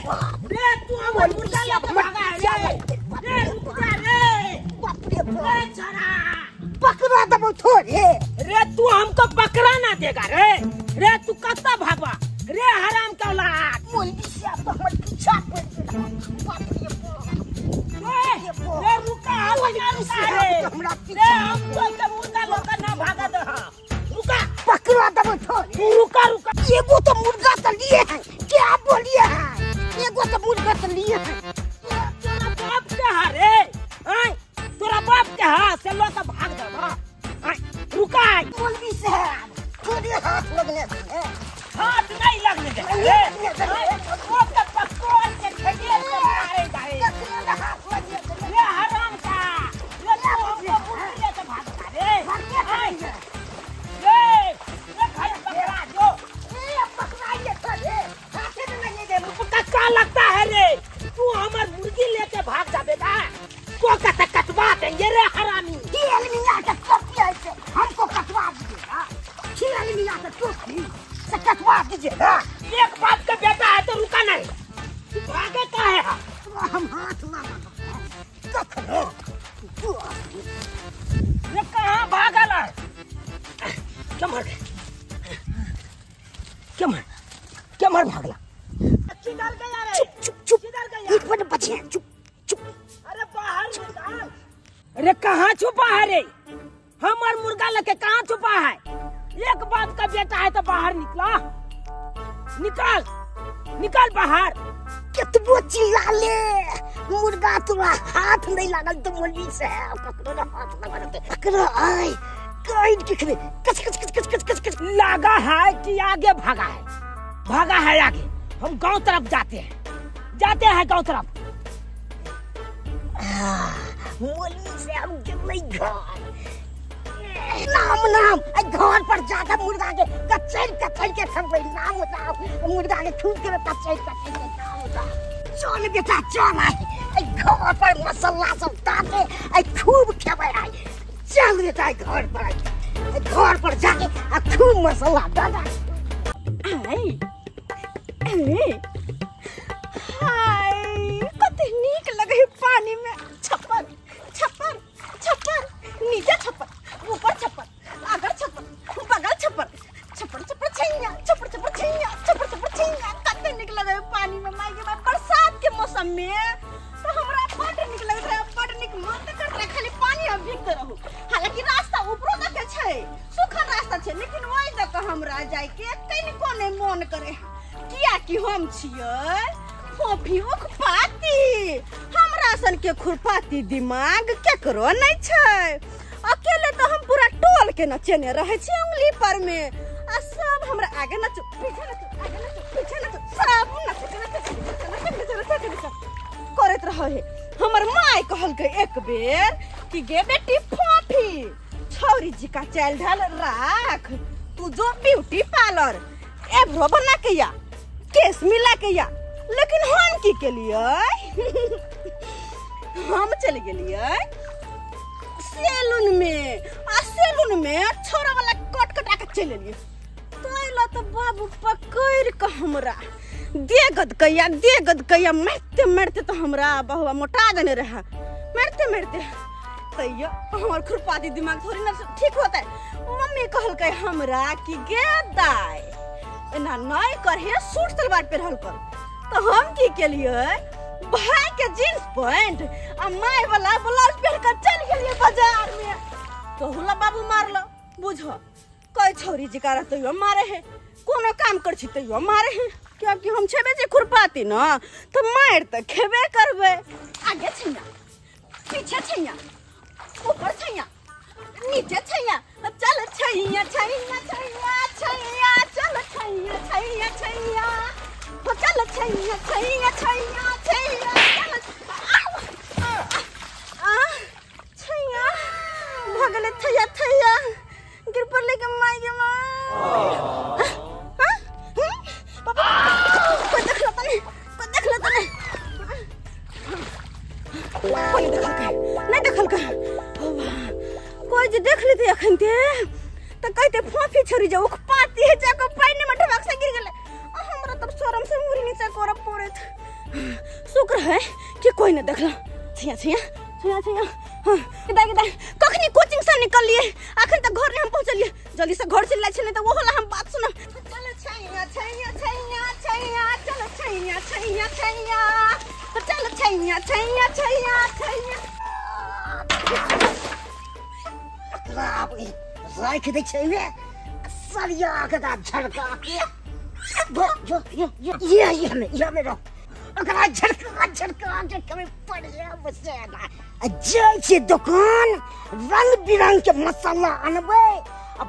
रे तू हमर मुर्गा लेके भागा है रे। रे रुक जा रे। बाप रे रे छोरा पकड़ा दबो थोड़े। रे तू हमको पकड़ा ना देगा रे। रे तू कत्ता भागवा रे हराम का औलाद। मौलवी साहब तो हमर पीछा पड़ गेल। बाप रे बाप। रे रुका मौलवी रे। हमरा रे पीछा हम तो के मुर्गा लेके ना भागा दे। हां रुका पकड़ा दबो थोड़े। तू रुका रुका। एगो तो मुर्गा तो लिए हैं, क्या बोलिए हैं, एगो तो मुर्गा तो लिए हैं। तोरा बाप के हा रे। आय तोरा बाप के हा से लोग भाग देबा। आय रुका। मौलवी साहब थोड़े हाथ लगने दे। हाथ नहीं लगने दे रे। वो तो पकड़ के ठेके के मारे जाए। हाथ लगने दे रे हराम का। रे तू हमको मुर्गी लेके भागता रे। आय रे रे भाई पकड़ा जो। ए पकड़ाइए थोड़े हाथे में लगने दे। का लगता है रे तू हमार मुर्गी लेके भाग जाबेगा को कत कटवा देंगे रे हरामी। खेल मियां के टोपी ऐसे हमको कटवा दीजिएगा। खेल मियां के टोपी से कटवा दीजिएगा। एक बाप का बेटा है तो रुका नहीं, तू भागे का है? हम हाथ लगा कखनो रे कहाँ भागल है? क्या मर गए? क्या मर क्या मर भागला? किधर गया रे? चुप चुप चुप। किधर गया? एक मिनट बचे हैं, चुप चुप। अरे बाहर निकाल। अरे कहाँ छुपा है रे? हमार मुर्गा लेके कहाँ छुपा है? एक बाप का बेटा है तो बाहर निकला। निकाल निकाल बाहर। कितबो चिल्ला ले मुर्गा तोरा हाथ नहीं लागल तो मौलवी साहब ककरो ना हाथ लगल ककरो आय कहीं किखने कच कच कच कच कच कच कच लगा है कि आगे भागा है, भागा है आगे। हम गांव तरफ जाते हैं, जाते हैं गांव तरफ। मौलवी साहब गेलै घर। नाम नाम घर पर जाकर मुर्गा के कचैन कचैन के खबै। नाम नाम मुर्गा के खूब के कचैन कचैन के नाम नाम। चल बेटा चल आइ घर पर मसाला सब डाके आई खूब खेबै आइ। चल बेटा घर पर घर पर जाके आ खूब मसाला डाला। आई हाय कते नीक लगे पानी में। छप्पर छप्पर छप्पर नीचे छप्पर ऊपर छप्पर आगर छप्पर बगल छप्पर छप्पर छप्पर छैया छप्पर छप्पर छैया छप्पर छप्पर छैया। कते नीक लगे पानी में माई के माई। बरसात के मौसम में तो हमरा बड़ नीक लगैत रहे, बड़ नीक मन त करत रहे खाली पानी में भीगते रहू। हालांकि रास्ता ऊपरो दके छै, सूखल रास्ता छै, लेकिन ओहि दके हमरा जाय के कनिको नहि मन करे। किया कि हम छियै फोफी उखपाती। हमरा सन के खुरपाती दिमाग केकरो नहि छै। अकेले तो हम पूरा टोल के नचेने रहे छी उंगली पर में आ सब हमरा आगे नचू पीछे नचू आगे नचू पीछे नचू सब नचू नचू नचू नचू करैत रहे है। हमर माय कहलकै एक बेर कि गे बेटी फोफी छौरी जी का चाल ढाल राख, तू जो ब्यूटी पार्लर एब्रो बना के या केस मिला के या। लेकिन हम की केलियै हम चल गेलियै सैलून में आ सैलून में छोरा वाला कट कटा के चल एलियै। तैला तो बाबू पकड़ के हमरा दे गदकैया दे गदकैया मारते मारते तो हमरा बहुआ मोटा देने रहा मारते मारते। तैयो हमर खुरपाती दिमाग थोड़ी ना ठीक होता है। मम्मी कहलकै हमरा कि गे दाई एना नहीं करहे, सूट सलवार पहनल कर। तो हम की केलियै भाई के जींस पैंट आ my वाला ब्लाउज पहन के चल गेलियै बाजार में। तो हुला बाबू मारलो बुझो कई छोरी जी का तैयो मारे है, कोनो काम कर छी तैयो मारे है। क्योंकि हम छेबे जे खुरपाती न तो मार त खेबे करबै। आगे छैया पीछे छैया ऊपर छैया नीचे छैया चल छैया छैया छैया छैया चल छैया छैया छैया हो चल छैया छैया छैया छैया चल आ छैया भ गेलै थैया थैया गिर पड़लै के माय गे माय। पापा कोई देखल त नहीं, कोई देखल त नहीं, कोई देखल के नहीं देखल के। कोई जे देख लेते अखन ते त कहते फोफी छोरी जे उखपाती है जाके पानी में ढबक से गिर गेलै। हमरा तब शरम से मुरी नीचा करब पड़ैत। शुक्र है कि कोई न देखला। छिया छिया छिया छिया। हाँ दाई दाई कखनी कोचिंग से निकललिए, अखन तक घर नहीं हम पहुंचलिए। जल्दी से घर चल जाइ नहीं तो वो होला हम बात सुनब। चल छैया छैया छैया छैया, चल छैया छैया छैया, चल छैया छैया छैया छैया। राखि दै छै ने सरिया के झड़का के जो यो यो ये ये में ये में रहो, ओकरा झड़का झड़का के कभी पड़िया बसेगा। आ जाइ छै दुकान, रंग बिरंग के मसाला अनबै आ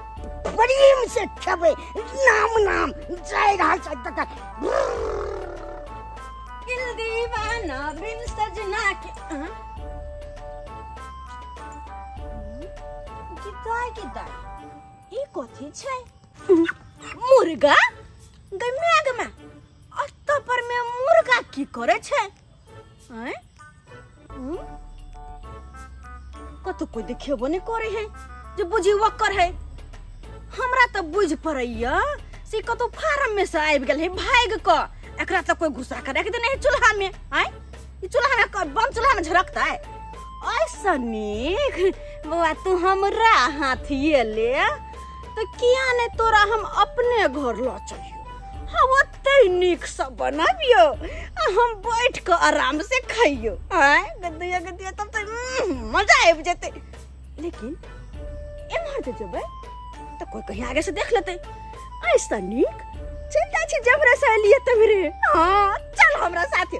प्रेम से खेबै। नाम नाम जाय रहल छै दुकान। दिल दीवाना बिन सजना के गिदाय गिदाय ई कथी छै? मुर्गा गै my गे my, अत पर में मुर्गा की करे छै? हैं कतौ कोई देखेबो नहीं करे है जे बुझी वक्कर है। हमरा तो बुझ पड़ैया से कतौ फार्म में से आबि गेल है भागि क, एकरा तो कोई घुसा के राखि देने है चूल्हा में। आय ई चूल्हा में बम चूल्हा में झरकता है। ऐसा नीक बौआ तू हमरा हाथ ये ले तो किया नहीं तोरा हम अपने घर ल चलियो, हम ओते नीक से बनाबियो आ हम बैठ के आराम से खाइयो। आय गदिया गदिया तब तो मजा आबि जेतै। लेकिन एम्हर जे जेबै तो कोई कहीं आगे से देख लेतै। ऐसा नीक चल जाइ छी जबरा से एलियै तमरे। हाँ चल हमरा साथे,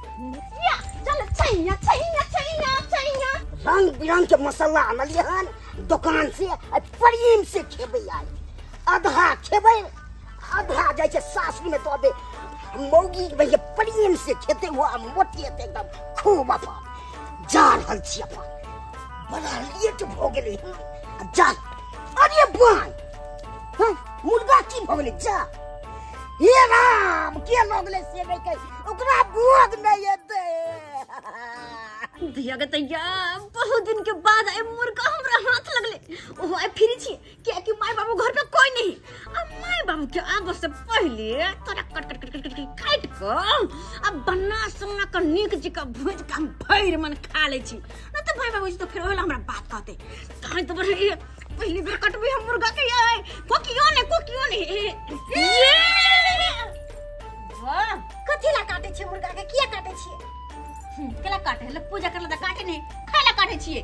या चल छैया छैया छैया छैया। रंग बिरंग के मसाला आनलियै हन दुकान से, आ प्रेम से खेबै। आइ आधा खेबै आधा जाइ छै सासुर में दऽ दे। मौगी भैया प्रेम से खेते हुआ मोटेतै एकदम खूब। अपन जा रहल छी, अपन बड़ा लेट भऽ गेलै हन। जा अरे बाय, हाँ मुर्गा की भऽ गेलै? जा हे राम, के लगलै से नहि कहि, ओकरा बोध नहि एतै। धिया के तैया बहुत दिन के बाद आइ मुर्गा हमरा हाथ लगले। ओहो आइ फ्री छी कियाकि माय बाबू घर पे कोई नहीं। आ माय बाबू के आबऽ से पहिले तोरा कट कट कट कट काटि कऽ आ बना सोना कऽ नीक जकाँ भुजि कऽ हम भरि मन खा लै छी। नहि तऽ माय बाबू जी तो फेर ओहि हमरा बात कहतै। तहन तऽ बड़ पहली बेर कटबै हम मुर्गा के। ये कोकियो ने कोकियो ने वाह कथी ला काटे छी मुर्गा के? किया काटे छी? केला काटे है? पूजा करला त काटे नहीं, खाए ला काटे छिए।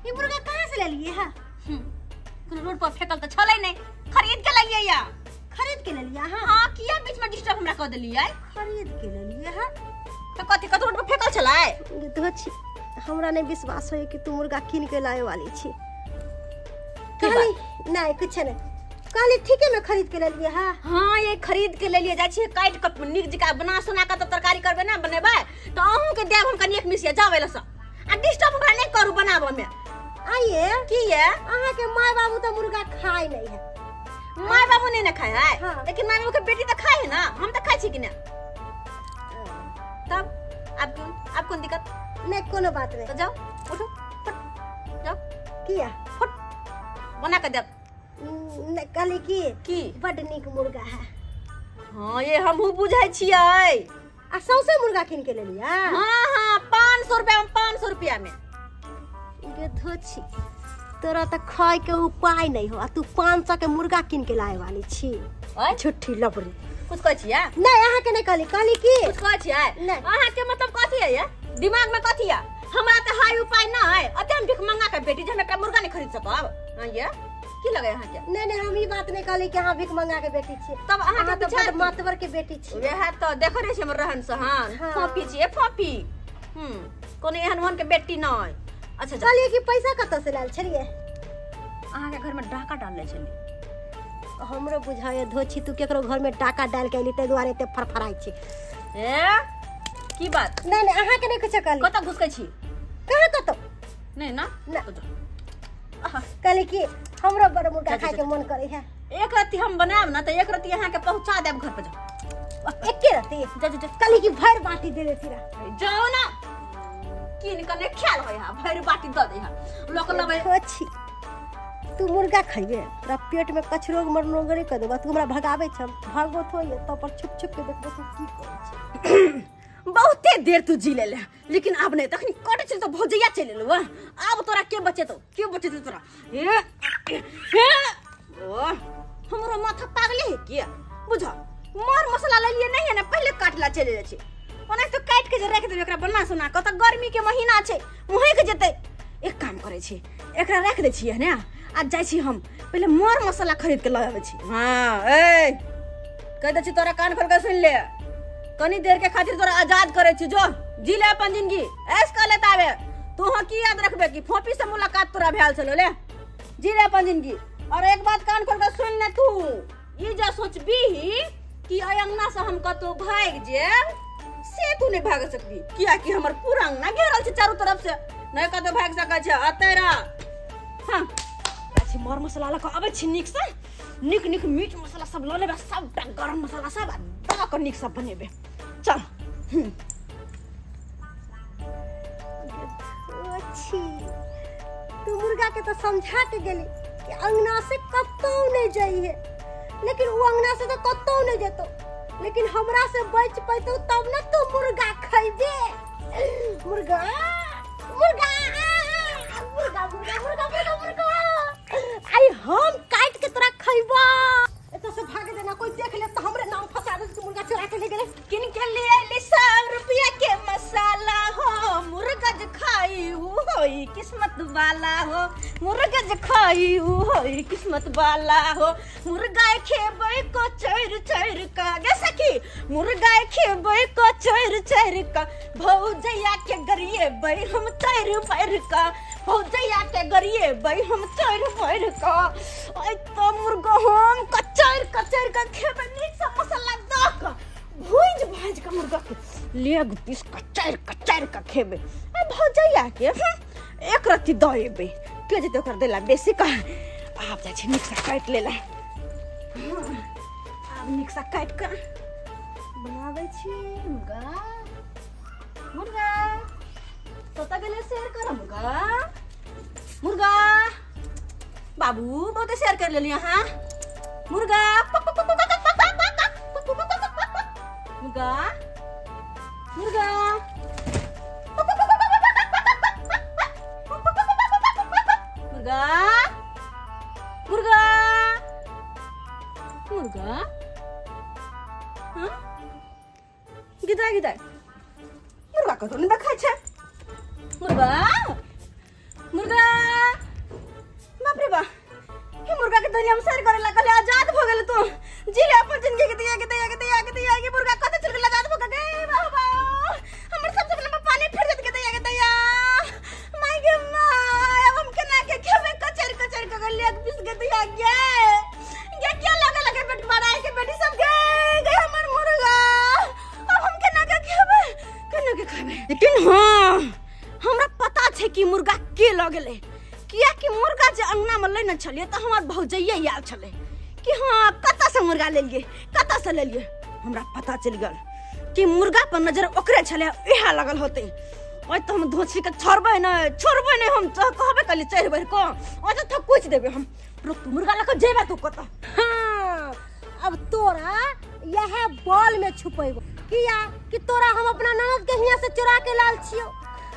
ई मुर्गा कहां से लेलिए है? कोनो रोड पर फेकल त छलै नहीं, खरीद के लाइए या। खरीद के लेलिए हां? हां किया बीच में डिस्टर्ब हमरा क देलिए? खरीद के लेलिए हां। त कथि कत रोड पर फेकल छलै? तो छी हमरा नहीं विश्वास होय कि तू मुर्गा कीन के लाए वाली छी। कहली नहीं कुछ नहीं, कहली ठीक है मैं खरीद के लेलिए। हां हां ये खरीद के लेलिए, जाइ छी काट के नीक जका बना सोना के त तरकारी करबे ना बनेबै त अहूं के देब हम कनी एक मिसिया जाबै लस। आ डिस्टर्ब हमरा नहीं करू बनाबऽ में। आइए की ये अहाँ के माय बाबू त मुर्गा खाय नहीं है। माय बाबू नहीं ना खाए है। हाँ। लेकिन माय बाबू के बेटी त खाए है ना, हम त खाइ छी कि ना? तब अब क्यों अब कौन दिक्कत? नहीं कोनो बात नहीं। तो जाओ उठो फट जाओ। किया फट बना के देब। कहली की बड नीक मुर्गा है। हाँ ये हमहू बुझै छियै। आ सौंसे मुर्गा कीन के लेलियै? हाँ हाँ 500 रुपया में, 500 रुपया में। गधो छी तोरा त खाय के उपाय नहीं हो आ तू 500 के मुर्गा कीन के लाए वाली छी। झूठी लबड़ी। कुछ कहै छियै? नहीं अहाँ के नहीं कहली, कहली की कुछ कहै छियै? नहीं। अहाँ के मतलब कथी है ये? दिमाग में कथी है? हमरा त हाई उपाय ना है, अते हम भीख मंगा के बेटी जे हम एकटा मुर्गा नहीं खरीद सकब। हां ये की लगे अहाँ के? नहीं नहीं हम ई बात नहीं कहली कि अहाँ भीख मंगा के बेटी छी। तब अहाँ के तो बड़ मातवर के बेटी छी। वएह त देख रहे छी हमर रहन सहन। हाँ। फोपी छी फोपी। कोनो एहन ओहन के बेटी नहीं। अच्छा कहलिए कि पैसा कतऽ से लायल छलिए? अहाँ के घर में डाका डालले छलिए। हमरो बुझाय धोछी तू केकरो घर में डाका डाल के अइली ताहि दुआरे एते फरफराइ छी। ए की बात? नहीं नहीं अहाँ के नहीं कुछ कहली। कतऽ घुसकै छी? कहाँ कतौ नहीं ना? ना। कहली कि हमरो बड़ मुर्गा खाय के मन करे है। एक रत्ती हम बनायब ना त एक रत्ती अहाँ के पहुंचा देब घर पर। जाओ एके रत्ती? जा जा जा। कहली कि भरि बाटी दे देती रह। जाओ ना किन कने ख्याल होय हा, भरि बाटी the they हा लोक लबै। छी तू मुर्गा खइबे तोरा पेट में कचरोग मरनोग नहीं कर देबा। तू हमरा भगाबै छ, भागो थोड़े तब पर छुप छुप के देखबो तू की करै छै। बहुते देर तू जी ले, लेकिन आब नहीं। तखनी कटे छल तो भौजैया चलि एलौ। आब तोरा के बचेतौ, के बचेतौ तोरा? ए ओ हमरो माथा पागले है के बुझ। मर मसाला लेलिए नहीं है ना, पहले काटला चलि जाइ छै। ओना तो काटि के जे राखि देबै एकरा बना सोना कऽ, तऽ गर्मी के महीना छै, महकि जेतै। एक काम करै छी, एकरा राखि दै छियै ने, आ जाइ छी हम पहिले मर मसाला खरीद के लऽ आबै छी। हाँ ए कहि दै छी तोरा, कान खोल के सुनि ले, कनी देर के खातिर तोरा आजाद करै छी, जो जी ले अपन जिंदगी, ऐश कर ले। ताबे तू हाँ की याद रखबे कि फोपी से मुलाकात तोरा भेल छलो। ले जी ले अपन जिंदगी। और एक बात कान खोल के सुन ले, तू ई जे सोचबी कि एहि अंगना से हम कतौ भागि जायब, से तू नहीं भाग सकबी, कियाकि हमर पूरा अंगना घेरल छै चारू तरफ से, नहीं कतौ भागि सकै छै। अतै रह। हाँ छी मर मसाला लऽ कऽ अबै छी नीक से, नीक नीक मीट मसाला सब लऽ लेबै, सबटा गरम मसाला सब आ दऽ कऽ नीक से बनेबै। चल। छी तू मुर्गा के तो समझा के गेली कि अंगना से कतौ नहीं जाइए, लेकिन वो अंगना से तो कतौ नहीं जेतो, लेकिन हमरा से बच पैतो तब ना तू मुर्गा खइबे। मुर्गा मुर्गा मुर्गा मुर्गा मुर्गा मुर्गा मुर्गा आई हम काट के तोरा खइबा। एतो से भाग देना, कोई देख ले तो हमरे नाम फंसा दे, मुर्गा चुरा के ले गेले। किन के लिए ले 100 रुपया के मसाला हो, मुर्गा जे खाई उ होई किस्मत वाला हो, मुर्गा जे खाई उ होई किस्मत वाला हो, मुर्गा खेबै को चोर चोर का गे सखी, मुर्गा खेबै को चोर चोर का, भौजैया के गरिएबै हम चोर पैर का, भौजैया के गरिएबै हम चोर पैर का। ऐ तो मुर्गा हम कचर कचर का खेबै, नीक से मसाला दऽ कऽ भुजि भाजि कऽ मुर्गा के लेग पीस कचर कचर का खेबै। आ भौजैया के एक रत्ती दऽ एबै, के जेतै ओकरा दैला बेसी का। आब जाइ छी नीक से काटि लेला। आब नीक से काटि कऽ बनाबै छी मुर्गा। मुर्गा कतऽ गेलै? शेयर कर मुर्गा। मुर्गा बाबू बहुते शेयर कर लेली अहाँ। मुर्गा मुर्गा मुर्गा मुर्गा मुर्गा मुर्गा। हाँ गिदा गिदा मुर्गा कतौ नहि देखाइ छै। मुर्गा मुर्गा बाप रे बा, हे मुर्गा के दुनिया में सैर करे लागल, आजाद भ गेल तू, जी ले अपन जिंदगी के दिया के दिया के दिया के दिया के। मुर्गा कतौ चल गेल, आजाद भ गेल। बाबा हमर सब सपना में पानी फिर जत के दिया के दिया। माय गे my, अब हम केना के खेबै? कचर कचर के लेग पीस के दिया गे गे। क्या लगे लगे पेट बढ़ाए के बेटी सब गे गे हमर मुर्गा। अब हम केना के खेबै, केना के खेबै? लेकिन हां हमरा पता छै कि मुर्गा के ल गेलै, कियाकि मुर्गा जे अंगना में लेने छलियै तऽ हमर भौजैये आयल छलै कि हाँ कतऽ से मुर्गा लेलियै, कतऽ से लेलियै। हमरा पता चलि गेल कि मुर्गा पर नजर ओकरे छलै, इएह लगल होतै। ओहि तऽ हम धोछी के छोड़बै नहि, छोड़बै नहि हम, कहबे कहली चढ़ि बढ़ि कऽ ओहि तऽ थकुचि देबै हम। रुक तू मुर्गा लऽ कऽ जेबै तू कतऽ? हाँ अब तोरा यह बॉल में छुपेबो, किया कि तोरा हम अपना ननद के हियाँ से चुरा के लाल छियो,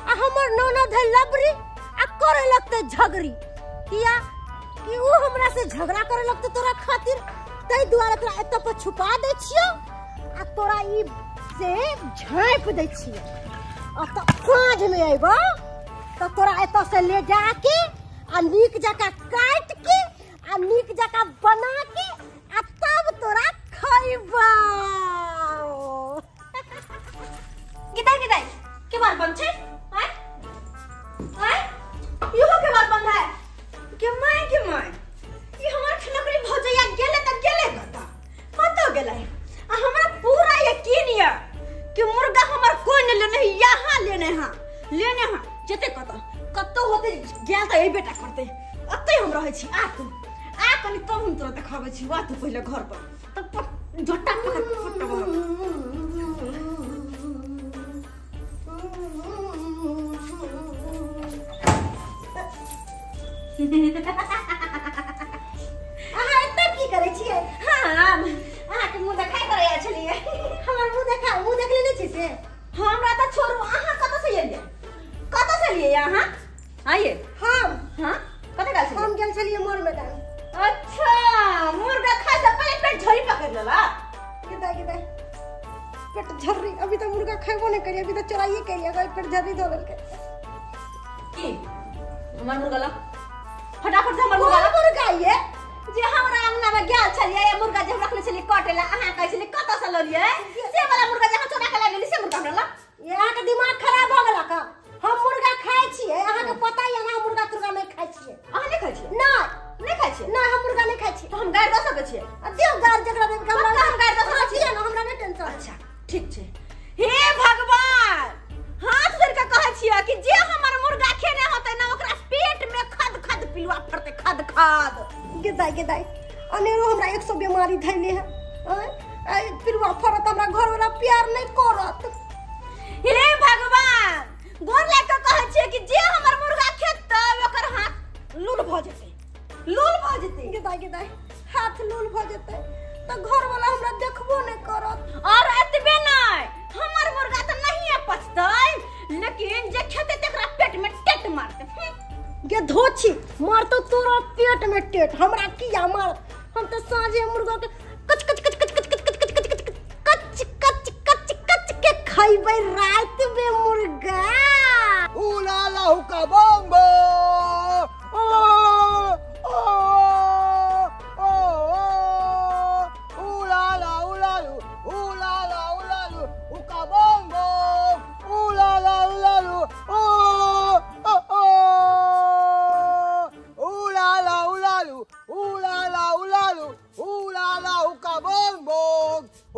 आ हमर ननद है लबरी आ करे लगते झगड़ी, किया कि उ हमरा से झगड़ा करे लगते तोरा खातिर, तै दुआरे तोरा एतऽ पर छुपा दै छियो आ तोरा ई से झाँपि दै छियो। आ तऽ साँझ में अयबो तऽ तोरा एतऽ से ले जाके आ नीक जकाँ काटि के आ नीक जकाँ बना के आ तब तोरा खइबो। गिदा गिदा के बार बंद छै? आय आय इहो के बार बंद है के my के my, ई हमर खनकरी भौजैया गेले त गेले कतऽ, कतऽ गेलै? आ हमरा पूरा यकीन या कि मुर्गा हमर कोई ने लेने, यहाँ लेने, हां लेने, हां जेते कतऽ कतौ होते गेल त एहि बेटा करते। ओतै हम रहै छी, आ तू आ कनि तब हम तोरा देखाबै छी। वा तू पहिले घर पर तब झोटा पकड़ फट। अहाँ एतऽ की करै छियै? हाँ अहाँके मुँह देखाइ करैया छलियै। हमर मुँह देखा, मुँह देखले नहि छी से? हमरा त छोड़ू, अहाँ कतऽ से एलियै? कतऽ से एलियै अहाँ? आइए हम हां कतऽ गेल छलियै? हम गेल छलियै मोर मैदान। अच्छा, मुर्गा खाय से पहिले पेट झरी पकड़ लेला। गिदा गिदा पेट झर्री, अभी तो मुर्गा खेबो नहीं करी, अभी तो चोराइए करी, अगर पेट झर्री धो लेलकै। की हमर मुर्गा ला फटाफट से हमर मुर्गा कोन मुर्गा ये जे हमरा अंगना में गेल छलियै, ये मुर्गा जे हम रखले छलियै कटेला, अहाँ कहै छलियै कतऽ से ललियै, से वाला मुर्गा जे अहाँ चोरा के लाबि लेली से मुर्गा हमरा ला। ये अहाँ के दिमाग खराब हो गेला का? हम मुर्गा खाइ छियै, अहाँ के पता ये ना, हम मुर्गा तुर्गा नहीं खाइ छियै। अहाँ नहीं खाइ छियै? नहीं नहीं खाइ छियै। नहीं, हम मुर्गा नहीं खाइ छियै। तो हम गारि दऽ सकै छियै? आ दियौ गारि जकरा देब हमरा, पक्का हम गारि दऽ सकै छियै ना, हमरा नहीं टेंशन। अच्छा ठीक छै। हे भगवान, हाथ जोड़ के कहै छियै कि जे हमर मुर्गा खेने होतै ना ओकरा पेट में खद खद पिलुआ फड़तै, खद खद। गेदाई गेदाई अनेरो हमरा 100 बीमारी धैले है। आय पिलुआ फड़त, हमरा घर वाला प्यार नहीं करत। हे भगवान, गोर लाग के कहै छियै कि जे हमर मुर्गा खेतै ओकर हाथ लूल भऽ जेतै, लूल भऽ जेतै। गेदाई गेदाई हाथ लूल भऽ जेतै तऽ घर वाला हमरा देखबो नहीं करत। और एतबे नहीं, हमर मुर्गा तऽ नहिए पचतै, लेकिन जे खेतै तकरा पेट में टेट मारतै। गे धोछी मारतो तोरा पेट में टेट, हमरा किया मार? हम तो साँझे मुर्गा के कच कच कच कच कच कच कच कच कच कच कच कच कच के खइबै रात में मुर्गा। उलाला हुक्का बम्बो ओ ओ ओ उलाला उलालू उलाला उलालू हुक्का बम्बो उलाला उलालू ओ ओ ओ उलाला उलालू उलाला उलालू उलाला हुक्का बम्बो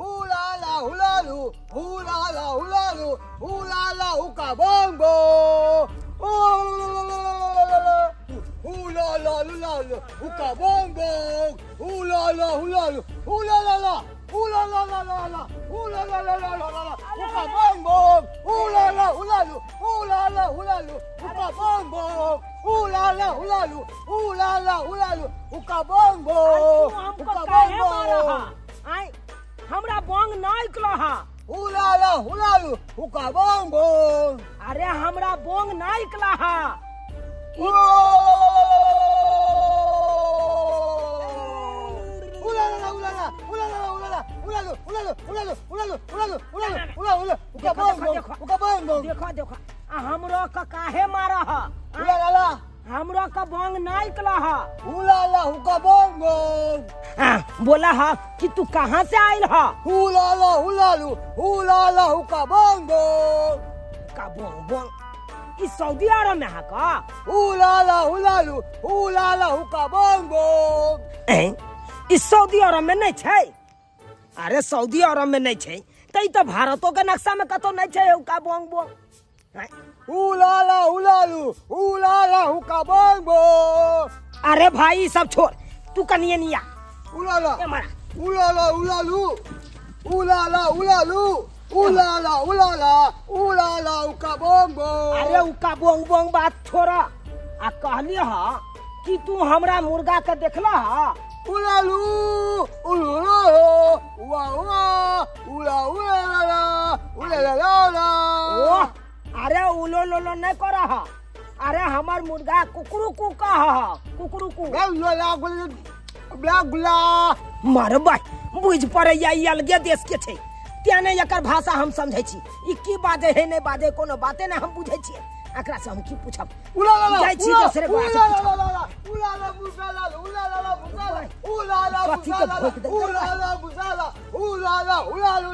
उलाला उलालू उलाला उलालू उलाला हुक्का बम्बो उलाला उलालू हुक्का बम्बो उलाला उलालू उलाला उलाला ला उलाला ला ला हुक्का बम्बो उलाला उलालू उलाला उलालू हुक्का बम्बो उलाला उलालू उलाला उलालू हुक्का बम्बो हमको काहे मारा हा? आय हमरा बोंग ना निकला हा। उलाला उलालू हुक्का बम्बो। अरे हमरा बोंग ना निकला हा। उलाला उलाला उलाला उलाला उलालू उलालू उलालू उलालू उलालू उलालू उलालू हुक्का बम्बो हुक्का बम्बो। देखो देखो, आ हमरो का काहे मारा हा? उलाला हमरो का बोंग ना निकला हा। उलाला हुक्का बम्बो। बोला हा कि तू कहाँ से आयल हा? उलाला उलालू उलाला हुक्का बम्बो। का बोंग बोंग ई सऊदी अरब में हा का? उलाला उलालू उलाला हुक्का बम्बो। ई सऊदी अरब में नहीं छै? अरे सऊदी अरब में नहीं छै त ई त भारतो के नक्शा में कतौ नहीं छै हुक्का बोंग बोंग। उलाला उलालू उलाला हुक्का बम्बो। अरे भाई सब छोड़, तू कनिए निया। उलाला उलाला उलालू उलाला उलालू उलाला उलाला उलाला हुक्का बम्बो। अरे हुक्का बोंग बोंग बात छोड़, आ कहली हा कि तू हमरा मुर्गा के देखला हा? उलालू उलाला उला उला उलाला उलाला उला। ओह, अरे उलो लोलो नहीं करा हा। अरे हमार मुर्गा कुकरू कु का हा, कुकरू कु। मार भाई बुझ पड़े या ई अलगे देश के छै, तें ने एकर भाषा हम समझै छी। ई की बाजे है नहीं बाजे कोनो बाते ने हम बुझै छियै, एकरा से हम की पूछब? जाइ छी दोसरे गोरा से पूछब। उलाला बुसाला उलाला बुसाला उलाला कथी के भोंक देलकै? उलाला बुसाला उलाला उलालू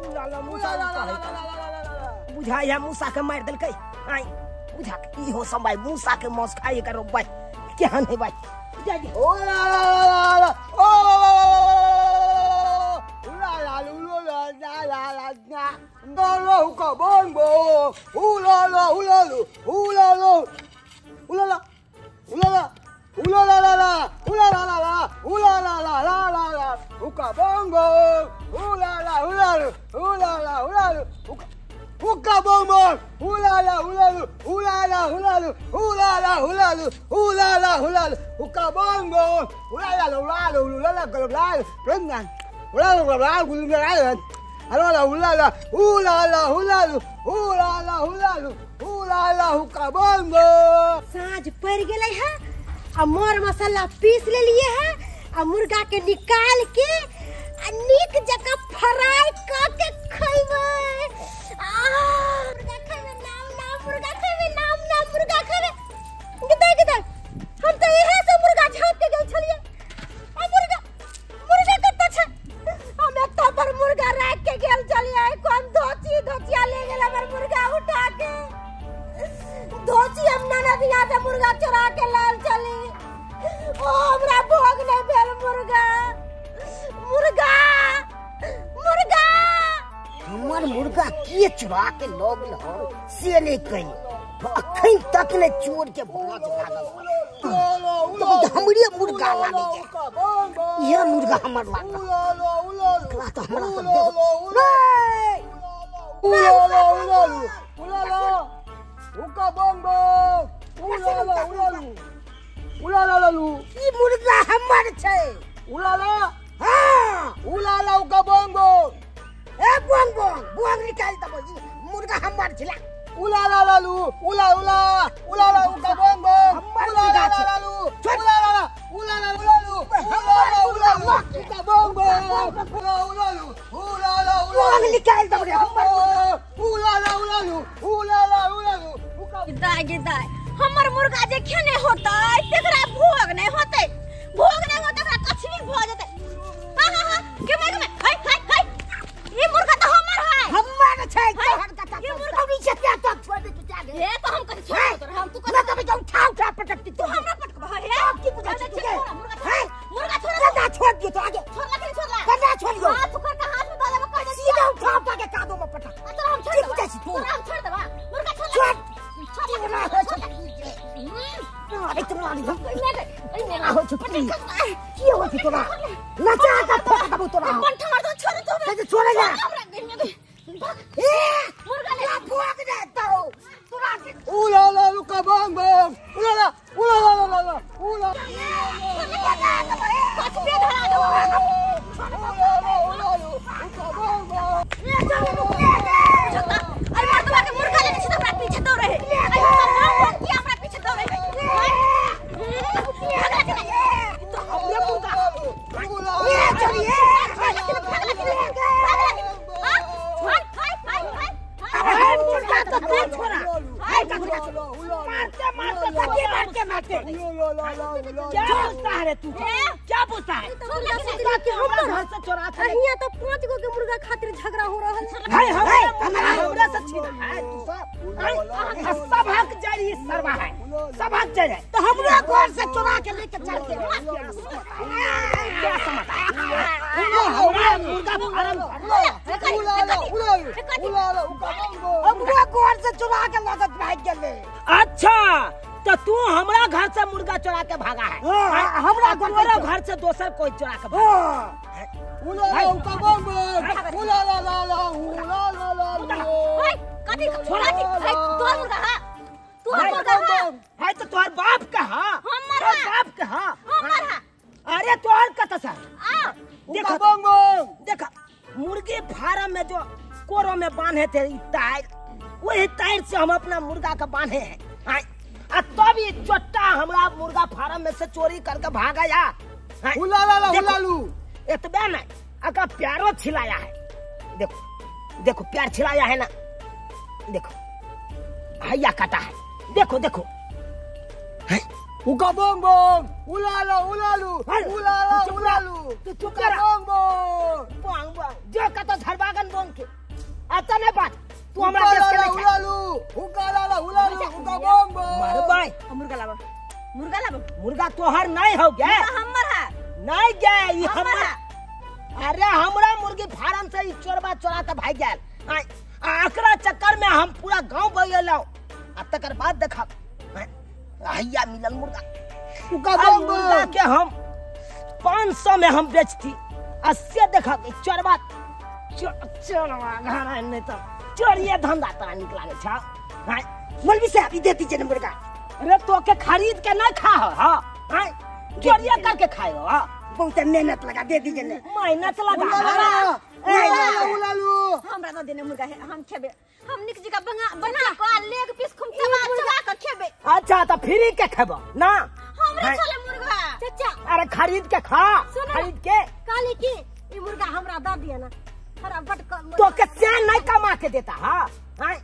उलाला मुसालू कहै बुझाइ है मूसा के मारि देलकै। आइ बुझा के इहो सब भाई मूसा के मांस खाइ करो भाई केहन है भाई। जा जा उलाला ओ उलाला उलाला उलाला हुक्का बम्बो उलाला उलालू उलालो उलाला उलाला उलाला उलाला उलाला उलाला हुक्का बम्बो उलाला उलालू उलाला उलालू हुक्का। हुक्का बोंग बोंग हुलाला हुलालू हुलाला हुलालू हुलाला हुलालू हुलाला हुलालू हुक्का बोंग बोंग हुलाला हुलालू हुलाला हुलालू हुलालू हुलालू हुलाला हुलाला हुलाला हुलालू हुलाला हुलालू हुलाला हुक्का बोंग बोंग। साँझ पड़ गेलै है आ मर मसाला पीस लेलिए है आ मुर्गा के निकाल के आ नीक जगह फ्राई क के खइबै। मुर्गा खइबै नाम नाम, मुर्गा खइबै नाम नाम, मुर्गा खइबै। गिदा गिदा हम तो इहे से मुर्गा झाँप के गेल छलिए। आ मुर्गा मुर्गा कत छै? हम एकटा पर मुर्गा राख के गेल छलिए, कोन धोची धोचिया ले गेल हमर मुर्गा उठा के। धोची हम ननदिया से मुर्गा चुरा के लाल चली। ओ हमरा भोग नहीं भेल मुर्गा मुर्गा मुर्गा। हमर मुर्गा के चुरा के लऽ गेल हन से नहीं कही, अखन तक नहीं चोर के भाज लागल। तो हमरे मुर्गा लागे, यह मुर्गा हमर लागल। एकरा तो हमरा तो हुक्का बोंग बोंग हुलाला हुलालू हुलाला लालू। ई मुर्गा हमर छै। हुलाला हां हुलाला हुक्का बोंग बोंग। ए बोंग बोंग बोंग निकाल दबो, ई मुर्गा हमर छला। हुलाला लालू हुला हुला हुलाला हुक्का बोंग बोंग हुलाला लालू हुलाला हुलाला हुलालू हुलाला हुलालू हुक्का बोंग बोंग हुलालू हुलाला बोंग निकाल दबो रे हमर हुलाला हुलालू हुलाला हुलालू। गिदाय गिदाय हमर मुर्गा जे खेने होतै तेकरा भोग नहीं होतै, भोग नहीं होतै ओकरा कछली भ जेतै। हां हां हां केमे केमे हाय हाय हाय ई मुर्गा त हमर है, हमर छै। तोहर कत ई मुर्गा कौड़ी छै ते तो छोड़ दे तू जा हे तो हम कथि छोड़ तोर हम तू ना तब उठा उठा पटकती तू हमरा पटकबा हे की बुझा छी तू मुर्गा मुर्गा छोड़ कदा छोड़ दियो तो आगे छोड़ ला के छोड़ ला कदा छोड़ दियो। हां तू कर के हाथ में डालबा कर सीधा उठा उठा के कादो में पटक। तोरा हम छोड़ की बुझा छी तू? तोरा हम छोड़ देबा मुर्गा छोड़ ला अरे तुम हो की हो तोरा नचा के फेंक देबो तोरा। छोड़ तो छोड़ जा ए मुर्गा ले भोग दे तो तोरा। हुलाला हुक्का बोंग बोंग हुलाला हुलाला हुलाला हुला कछबे धरा देबो। हुलाला हुलालू हुक्का बोंग बोंग। अरे मर्दवा के मुर्गा लेने छै त हमरा पीछे दौड़े है। अरे हमरा की हमरा पीछे दौड़े है? भागला के नहीं तो हमरे मुर्गा ए चलिए भागला के भागला के भागला के। हां हाय हाय हाय हाय मुर्गा तो तू छोड़ा। हाय मुर्गा मारते मारते मारते मारते मारते। क्या पूछता है रे तू? क्या पूछता है? हमर घर से चोरा था हिया तो 5 गो के मुर्गा खातिर झगड़ा हो रहल है। हमरा हमरा से छीना है तू सब सब हक जारी सरवा है, सब हक जारी है। तो हमरा घर से चोरा के लेके चल के क्या समझ हमरा मुर्गा फार्म हमरा घर से चोरा के लगत भाग गेले। अच्छा तो तू हमरा घर से मुर्गा चोरा के भागा है? हमरा तोरा घर से दोसर कोई चोरा के भागा। हुलाला हुक्का बोंग बोंग हुलाला लाला हुलाला लालू। ओए कथि छोड़ा छी? हाय तोर मुर्गा हा, तोर मुर्गा हा। हाय तो तोहर बाप का हा, हमर तोहर हा, बाप का हा, हमर हा। अरे तोहर कत से आ देखो बोंग बोंग। देखा मुर्गी फार्म में जो कोरो में बांधे थे तार, वही तार से हम अपना मुर्गा का बांधे हैं। आ तब ये चोट्टा हमरा मुर्गा फार्म में से चोरी करके भाग आया। हुलाला हुलालू। एतबे नहीं अका प्यारो छिलाया है। देखो देखो प्यार छिलाया है ना, देखो हैया काटा है, देखो देखो। हुक्का बोंग बोंग हुलाला हुलालू हुलाला हुलालू। तू चुप कर। बोंग बोंग बोंग बोंग जो कतो झरबागन बोंग के आता नहीं बात। तू हमरा देश के नहीं हुलालू हुक्का लाला हुलालू हुक्का बोंग बोंग। मार भाई मुर्गा लाबो मुर्गा लाबो। मुर्गा तोहर नहीं हो गया, हमर है नहीं गया ई हमर। अरे हमरा मुर्गी फार्म से ई चोरबा चोरा के भाग गेल। आकरा चक्कर में हम पूरा गांव बगेलौ। आ तकर बाद देखा हैया मिलल मुर्गा। मुर्गा के हम 500 में हम बेचती। अस्से देखा चोरबा चोरबा घर नहीं तो चोरिए धंधा तोरा निक लागे छौ। हां मौलवी साहब ई दे दीजिए ना मुर्गा। अरे तो के खरीद के नहीं खा हो। हां हां चोरिया करके खाए हो। हां बहुत मेहनत लगा दे दीजिए ना। मेहनत लगा उलालू हमरा दे देने मुर्गा है हम खेबे। हम निक जी का बना के लेग पीस खूब चबा चबा के खेबे। अच्छा तो फ्री के खेबो ना? हमरा चले मुर्गा चाचा। अरे खरीद के खा, खरीद के। काली की ई मुर्गा हमरा दे दिया ना। हरा बट तो के से नहीं कमा के देता। हां हां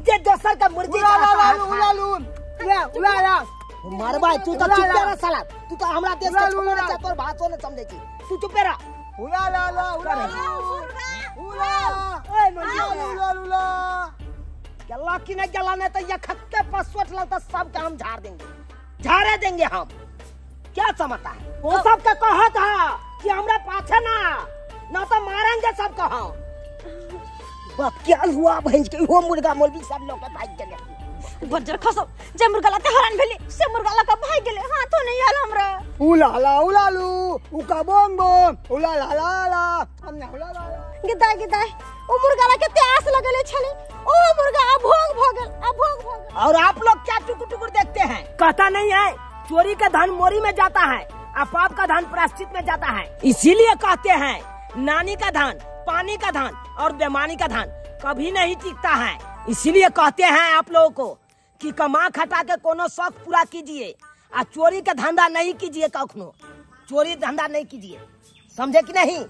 जे दोसर का मुर्गी उलालू उलालू उलाला मारबा तू तो चुप रह साला। तू तो हमरा देश के छोकरा छ, तोर भाषो न समझै छी। तू चुप रह। उलाला उलालू उला ओए मौलवी उलालू गला की नहीं गला नहीं तो ये खत्ते पर सोच लगता सब काम झाड़ देंगे, झाड़े देंगे हम। क्या समझता है वो सब का कहा था कि हमरा पाछे ना ना तो मारेंगे सब कहा। बाप क्या हुआ भैंस के वो मुर्गा मौलवी साहब लोग के भाग गेले। बज्जर खसो जे मुर्गा लाते हरान भेली से मुर्गा लका भाग गेले। हाथो नहीं आल हमरा। उलाला उलालू उका बोंग बोंग उलाला ला ला हमने उलाला गिदाय गिदाय ओ मुर्गा ला के प्यास लगले छले ओ मुर्गा अभोग भ गेल, अभोग भ गेल। और आप लोग क्या टुकुर टुकुर देखते हैं? कहता नहीं है चोरी का धन मोरी में जाता है और पाप का धन प्रायश्चित में जाता है। इसीलिए कहते हैं नानी का धन, पानी का धन और बेमानी का धन कभी नहीं टिकता है। इसीलिए कहते हैं आप लोगों को कि कमा खटा के कोनो शौक पूरा कीजिए और चोरी का धंधा नहीं कीजिए। कखनो चोरी धंधा नहीं कीजिए, समझे कि नहीं?